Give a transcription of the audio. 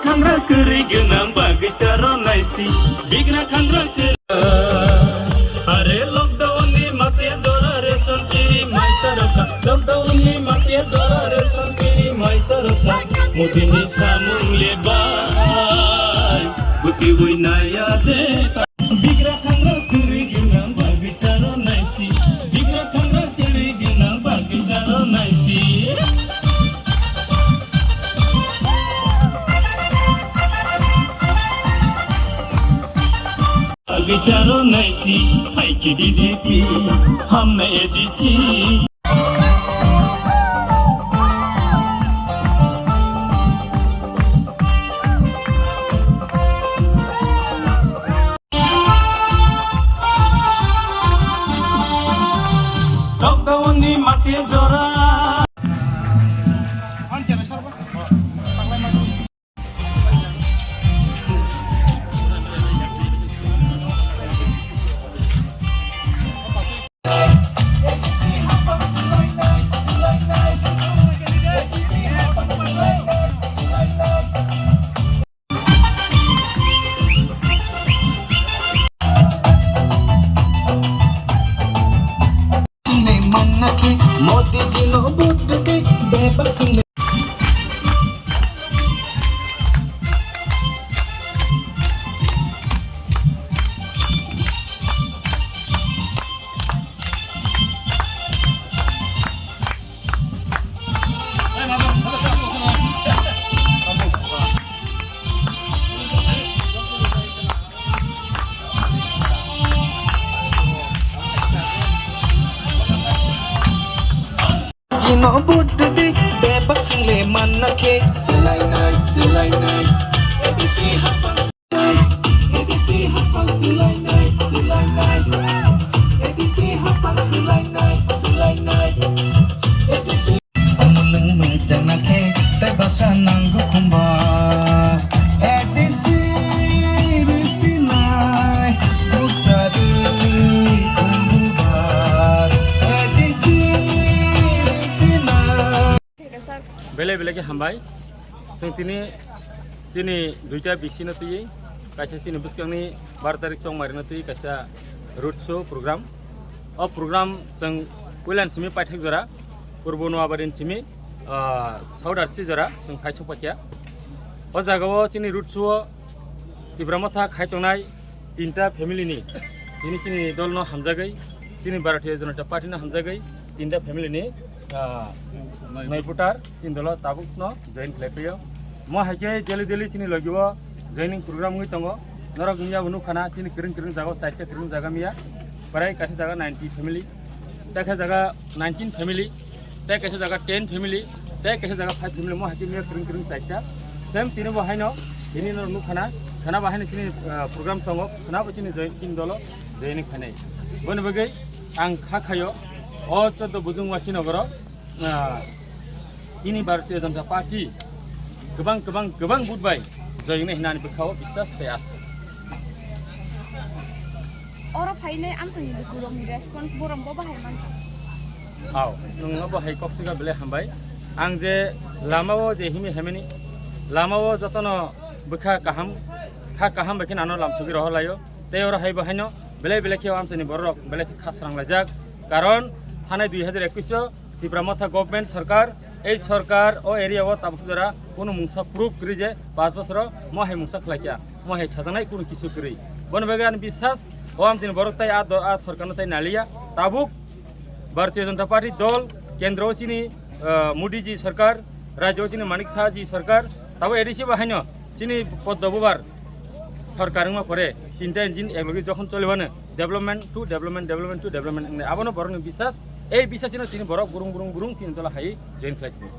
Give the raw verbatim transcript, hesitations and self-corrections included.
Khangra kwrwi gwnang bagwi charo naisi, bigra khangra kwrwi. Are lockdown ni mase jora ration kiri maisa rokha, lockdown ni mase jora ration kiri maisa rokha, Modi ni samung le bai, buchiwi naya de. Bigra khangra kwrwi gwnang bagwi charo naisi, bigra khangra kwrwi gwnang bagwi charo naisi. Bicharo naisi, haiki B J P, hamna A D C. Lockdown ni mase jora. Modi ji no vote de, bebak sing le. Jino buddi bebak single manna khe swlainai, swlainai. A D C hapang swlainai, A D C hapang swlainai, swlainai. A D C hapang swlainai, swlainai. A D C. Omulwng nung chana khe tei basa nango khumba. A D C rwsinai, bwsa rwi khumba. A D C rwsinai. Belai belai khe hambai. Chwng tini chini duita B C no twiwi kaisa chini bwskangni bar tarik chongmari no twiwi kaisa road show program. O program chwng puilan simi paithak jora Purbo Noabari ni simi, ah, South R C jora chwng phai sokpakya. O jagao chini road show o Tipra Motha khai tongnai tinta family ni, tini chini dol no hamjagwi, chini Bharatiya Janata Party no hamjagwi tinta family ni, ah, noi voter chini dolo tabuk no join khlai phaiyo. Mo hai khe daily daily chini logi o joining program wngwi tongo. Norok wngya bo nukha na chini kwrwng kwrwng jaga o, side ta kwrwng jaga miya. Prai kaisa jaga ninety family, tei khe jaga nineteen family, tei kaisa jaga ten family, tei kaisa jaga five family, mo hai khe miya kwrwng kwrwng side ta. Same tini bo haino, tini no nukha na, khana bo haino chini, ah, program tongo, khana bo chini join, chini dolo joining phainai. Boni bagwi ang kha khayo, o choddo Bujung Wakhi Nogoro, ah, chini Bharatiya Janata Party kwbang, kwbang, kwbang vote bai joy wngnai hinani bwkhao biswas tei asa. Oro phainai amchaini lukurokni response borok bo bahai mankha. Hao, nwngno bo hai kok swkha belai hambai. Ang je lamao je himi hemeni, lamao jotono bwkha kaham, kha kaham bai khe ano lamsogwi rohor laio. Tei oro hai bo haino belai belai khe o amchaini borok belai khe kha srang laijak. Karon thanai dui hajar ekwis o Tipra Motha government sarkar, ei sarkar o area o tabuk jora kunu mungsa proof kwrwi je panch bosoro mo hai mungsa khlai kha, mo hai sajaknai kunu kisu kwrwi. Boni bagwi ani biswas o amchaini borok tai a do-, a sarkar no tai naliya. Tabuk Bharatiya Janata Party dol, kendro o chini, ah, Modi ji sarkar, rajyo o chini Manik Saha ji sarkar, tabuk A D C bo haino chini Padma Bubar sarkar wngma pore tinta engine eklogi jokhon cholibano development to development, development to development wngnai. Abono borokni biswas, ei biswas chini tini borok burung, burung, burung chini tola hai join khlai tini.